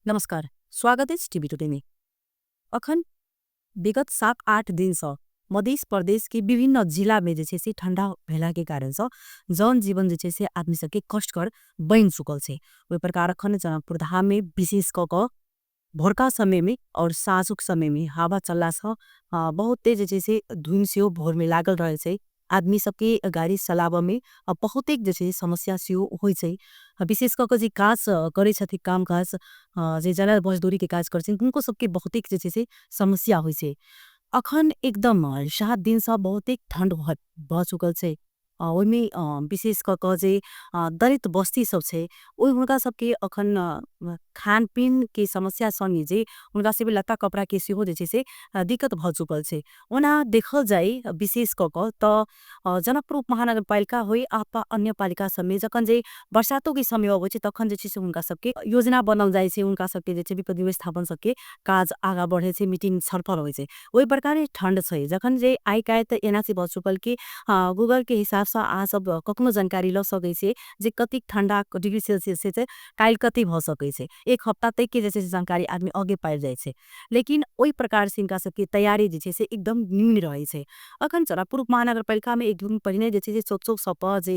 नमस्कार, स्वागत अछि टीवी टुडे में। अखन विगत 7-8 दिन से मध्य प्रदेश के विभिन्न जिला में जे छै से ठंडा भेला के कारण से जन जीवन जे छै से आदमी सबके कष्टकर बनि चुकल छै। ओहि प्रकार अखन जनकपुर धाम में विशेष क क भोरका समय में और साँझुक समय में हवा चलला से बहुते जे छै से धुन सेहो भोर में लागल रहे छै। आदमी सबके गाड़ी चलाबऽ में बहुते जे छै समस्या सेहो होइ छै। विशेष क क जे काज करै छथिन, काम काज जे जन मजदूरी के काज करै छथिन, हुनको सबके बहुते जे छै से समस्या होइ छै। अखन एकदम 7 दिन से बहुते ठंड भऽ चुकल छै। ओहिमे विशेष क क जे दलित बस्ती सब छै, ओहि हुनका सबके अखन खान पीन के समस्या संगे जे हुनका सबके लत्ता कपड़ा के सेहो जे छै से दिक्कत भऽ चुकल छै। ओना देखल जाय विशेष क क तऽ जनकपुर उप महानगरपालिका होइ अथवा अन्य पालिका सबमे जखन जे बरसातो के समय अबै छै तखन जे छै से हुनका सबके योजना बनल जाइ छै, हुनका सबके जे छै विपद व्यवस्थापन सबके काज आगा बढ़े छै, मीटिंग छलफल होइ छै। ओहि प्रकारे ठंड छै जखन जे आइ काल्हि तऽ एना से भऽ चुकल कि गूगल के हिसाब से अहाँ सब कखनो जानकारी लऽ सकै छियै जे कतेक ठंडा डिग्री सेल्सियस छै, काल्हि कते भऽ सकै छै, एक हफ्ता तक के जे छै से जानकारी आदमी आगे पाबि जाइ छै। लेकिन ओहि प्रकार से हिनका सबके तैयारी जे छै से एकदम न्यून रहै छै। अखन जनकपुर उप महानगरपालिका में एक दिन पहिने जे छै से चौक चौक सब पर जे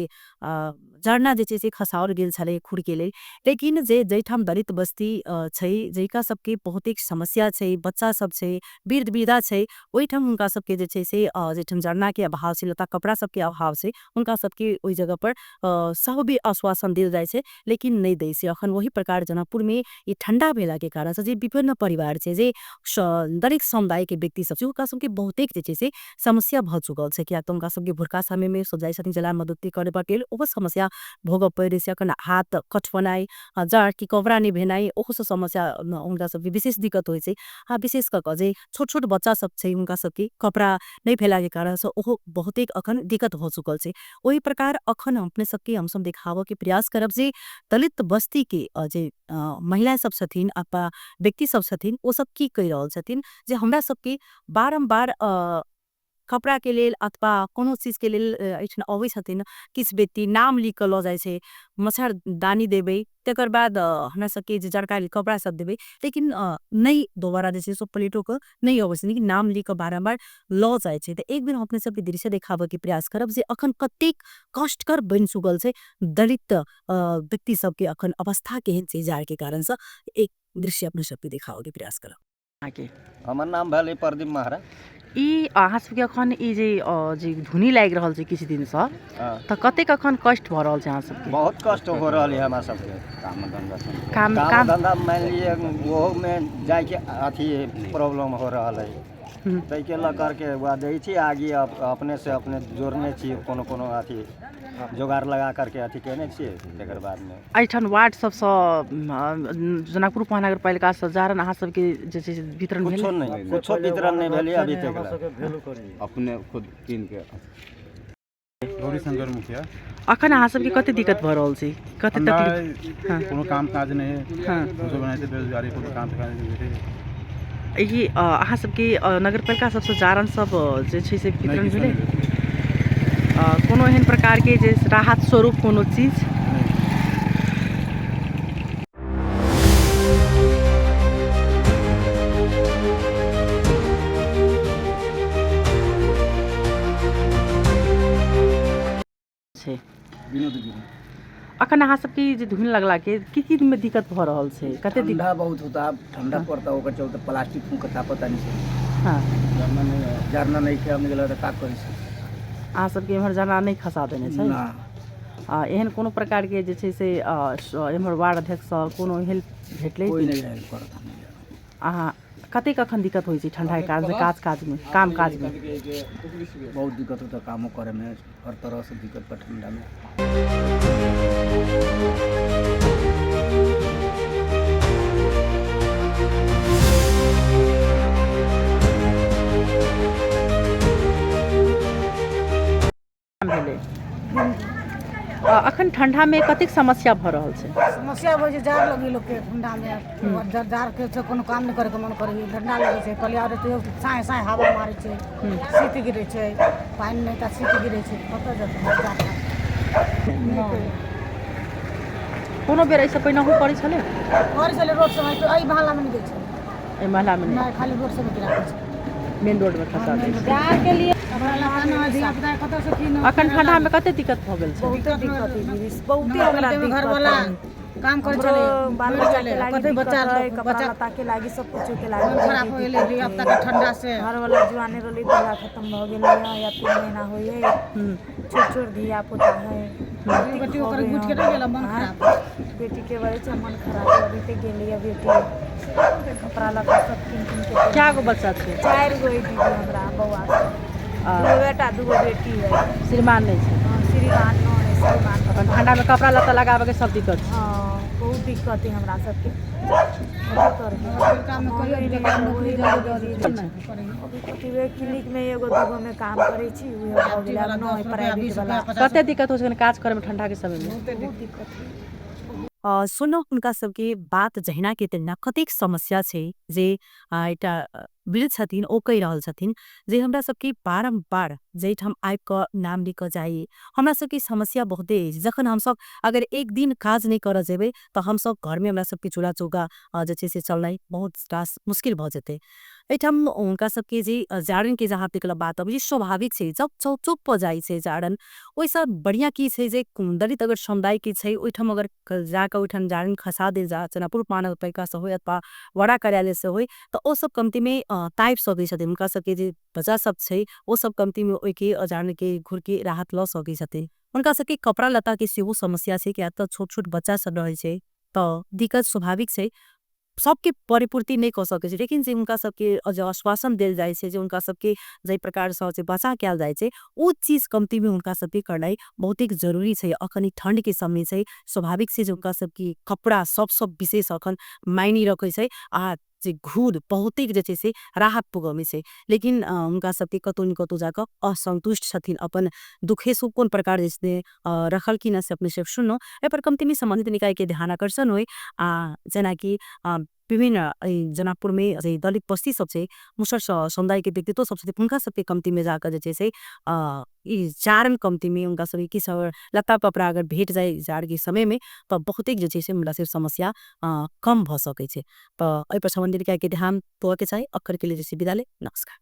झरना जे छै से खसाओल गेल छलै खुरके लेल, लेकिन जे जैठाम दलित बस्ती छै, जैका सबके बहुते समस्या छै, बच्चा सब छै, वृद्ध वृद्धा छै, ओहिठाम हुनका सबके जे छै से जैठाम झरना के अभाव छै, लत्ता कपड़ा सबके अभाव छै, हुनका सबके ओहि जगह पर सब भी आश्वासन देल जाइ छै लेकिन नहि दै छै। अखन वही प्रकार जनकपुर में ई ठंडा भेला के कारण से जे विभिन्न परिवार छै, जे दलित समुदाय के व्यक्ति सब छै, हुनका सबके बहुते जे छै से समस्या भऽ चुकल छै। किया तऽ हुनका सबके भोरका समय में सब जाइ छथिन जलावन मदद करे के लेल, ओहो समस्या भोगऽ पड़ै छै। अखन हाथ कठवनाइ, जाड़ के कपड़ा नहि भेनाइ, ओहो सब समस्या हुनका सबके विशेष दिक्कत होइ छै। आ विशेष कऽ कऽ जे छोट छोट बच्चा सब छै, हुनका सबके कपड़ा नहि भेला के कारण से ओहो बहुते अखन दिक्कत हो चुकल छै। ओहि प्रकार अखन अपने सबके हमसब देखाबऽ के प्रयास करब जे दलित बस्ती के जे महिला सब छथिन अथवा व्यक्ति सब छथिन, ओ सब की कहि रहल छथिन जे हमरा सबके बारम्बार कपड़ा के लेल अथवा कोनो चीज के लेल एहिठाम अबै छथिन। किछु व्यक्ति नाम लिख कऽ लऽ जाइ छै, मच्छरदानी देबै, तकर बाद हमरा सबके जे जड़का कपड़ा सब देबै, लेकिन नहि दोबारा जे छै से प्लेटो के नहि अबै छै, लेकिन नाम लिख कऽ बारम्बार लऽ जाइ छै। तऽ एक बेर हम अपने सबके दृश्य देखाबऽ के प्रयास करब जे अखन कतेक कष्टकर बनि चुकल छै दलित व्यक्ति सबके अखन अवस्था केहन छै जाड़ के कारण से। एक दृश्य अपने सबके देखाबऽ के प्रयास करब। हमर नाम भेल प्रदीप महरा। ई अहाँ सबके अखन ई जे जे धुनी लागि रहल छै किछु दिनसँ, तऽ कतेक अखन कष्ट भऽ रहल छै अहाँ सबके? बहुत कष्ट हो रहल है हमरा सबके। काम काम धंधा मानि लिअ ओहोमे जाइके अथी प्रॉब्लम हो रहल है, ताहिके लऽ करके वएह दै छी आगि अपने से अपने जोड़ने छी, कोनो कोनो अथी जोगाड़ लगा करके अथी केने छियै। तकर बादमे एहिठाम वार्ड सबसँ जनकपुर महानगरपालिकासँ जारन अहाँ सबके जे छै से वितरण भेल? कुछो नहि, कुछो वितरण नहि भेलै अभी तक। अपने खुद कीन के। गौरी शंकर मुखिया। अखन अहाँ सबके कते दिक्कत भऽ रहल छै, कते तकलीफ? कोनो काम काज नहि, हमसब बनाइ बेरोजगारी, कोनो काम काज नहि। ई अहाँ सबके नगरपालिका सबसँ जारन सब जे छै से वितरण भेलै? कोनो एहन प्रकारके जे राहत स्वरूप कोनो चीज? छै अखन अहाँ सबके जे धुन लगला के की की में दिक्कत भऽ रहल छै? कते ठंडा बहुत होता, ठंडा पड़ता, ओकर चलते प्लास्टिक फूंकता, पता नहीं छै। हाँ, जरना नहीं छै हमने गेला तऽ का करै छै? अहाँ सबके एम्हर जरना नहि खसा देने छै ना। एहन कोनो प्रकारके जे छै से एम्हर वार्ड अध्यक्षसँ कोनो हेल्प भेटलै? कोइ नहि हेल्प करत। अहाँ कतेक अखन दिक्कत होइ छै ठंडा के कारण से काज काजमे, काम काजमे? बहुत दिक्कत होता कामो करैमे, हर तरह से दिक्कत पर ठंडा में। भेलै अखन ठंडा में कतेक समस्या भऽ रहल छै? समस्या होइ छै, जाड़ लगै लोकके ठंडामे, जाड़के छै कोनो काम नहि करैके मन करै, ठंडा लगै छै। कहलियै अरे तैयो साँय साँय हवा मारै छै, शीत गिरै छै, पानि नहि तऽ शीत गिरै छै, कतऽ जेतै? कोनो बेर एहिसँ पहिनहु पड़ै छलै? करै छलै रोड सब, एहि मोहल्लामे नहि दै छै। एहि मोहल्लामे नहि? नहि, खाली रोड सबमे गिरा दै छै। मेन रोडमे खसा दै छै। जाड़के लिए कपड़ा लत्ता नहि, धिया पुता कतऽसँ कीनब? अखन ठंडामे कते दिक्कत भऽ गेल छै? बहुते दिक्कत है दीदी, बहुते हमरा घरवाला दिक्कत है। काम करै हमरो छलै, बाल मरि बच्चा गेलै। के लागी कते दिक्कत बच्चा है, कपड़ा बच्चा लत्ता के लागी, सब कुछो के लागी मन खराब हो गेलै धिया पुता के ठंडा से। घरवाला जुआने रहलै, दूल्हा खत्म भऽ गेलै या 3 महीना होइ है। छोट छोट धिया पुता है। बेटी ओकर गुटि के रहि गेलै, मन खराब। बेटी के वजह से मन खराब है। अभी तक गेली है बेटी, कपड़ा लत्ता सब कीन कीन के। कए गो बच्चा छै? चारि गो है दीदी हमरा बौआ। आ, दूगो बेटा, दूगो बेटी है। श्रीमान नहि छै? हाँ, श्रीमान न है, श्रीमान। अखन ठंडामे कपड़ा लत्ता लगाबऽके सब दिक्कत छै? हाँ, बहुत दिक्कत है हमरा सबके। कथी करबै? काम कहियो नौकरी जल्दी जल्दी। अथी क्लिनिक में एगो दूगो में काम करै छी, उहे भऽ गेलै। आब नहि प्राइवेट वाला। कते दिक्कत होइ छै काज करैमे ठंडाके समयमे? बहुत दिक्कत है। सुनू हुनका सबके बात जहिना के तहिना। कतेक समस्या छै जे एकटा वृद्ध छथिन, ओ कहि रहल छथिन जे हमरा सबके बारम्बार जाहिठाम आबि कऽ नाम लिखऽ जाइ, हमरा सबके समस्या बहुते अछि। जखन हमसब अगर एक दिन काज नहि करऽ जेबै तऽ हमसब घरमे हमरा सबके चूल्हा चौका जे छै से चलनाइ बहुत रास मुश्किल भऽ जेतै। एहिठाम हुनका सबके जे जारनिके जहाँ तक बात अबै छै, स्वाभाविक छै, जब चौक चौक पर जाइ छै जारन, ओहिसँ बढ़िआँ की छै जे दलित अगर समुदायके छै, ओहिठाम अगर जाकऽ ओहिठाम जारनि खसा देल जा, जनकपुर उपमहानगरपालिकासँ होइ अथवा वडा कार्यालयसँ होइ, तऽ ओ सब कम्तीमे तापि सकै छथिन। हुनका सबके जे बच्चा सब छै, ओ सब कम्तीमे ओहिके जारनिके घूरके राहत लऽ सकै छथिन। हुनका सबके कपड़ा लत्ताके सेहो समस्या छै, किया तऽ छोट छोट बच्चा सब रहै छै तऽ दिक्कत स्वाभाविक छै। सबके परिपूर्ति नहि कऽ सकै छै, लेकिन जे हुनका सबके जे आश्वासन देल जाइ छै, जे हुनका सबके जाहि प्रकारसँ जे बचा कयल जाइ छै, ओ चीज कम्तीमे हुनका सबके करनाइ बहुतेक जरूरी छै। अखन ई ठण्डके समय छै, स्वाभाविक छै जे हुनका सबके कपड़ा सबसँ विशेष अखन मायने रखै छै आ जे घूर बहुतेक जे छै से राहत पुगबै छै। लेकिन हुनका सबके कतहु ने कतहु जाकऽ असन्तुष्ट छथिन। अपन दुखे सुख कोन प्रकार जे छै रखलखिन हँ, से अपने सब सुनलहुँ। एहिपर कम्तीमे सम्बन्धित निकायके ध्यान आकर्षण होइ आ जेनाकि विभिन्न जनकपुरमे जे दलित बस्ती सब छै, मुसहर समुदायके व्यक्तित्व सब छथिन, हुनका सबके कम्तीमे जाकऽ जे छै से ई जाड़मे कम्तीमे हुनका सबके किछु लत्ता कपड़ा अगर भेट जाय जाड़के समयमे, तऽ बहुतेक जे छै से हुनका सबके समस्या कम भऽ सकै छै। तऽ एहिपर सम्बन्धित निकायके ध्यान देबऽके चाही। अखनके लेल जे छै विदा ले, नमस्कार।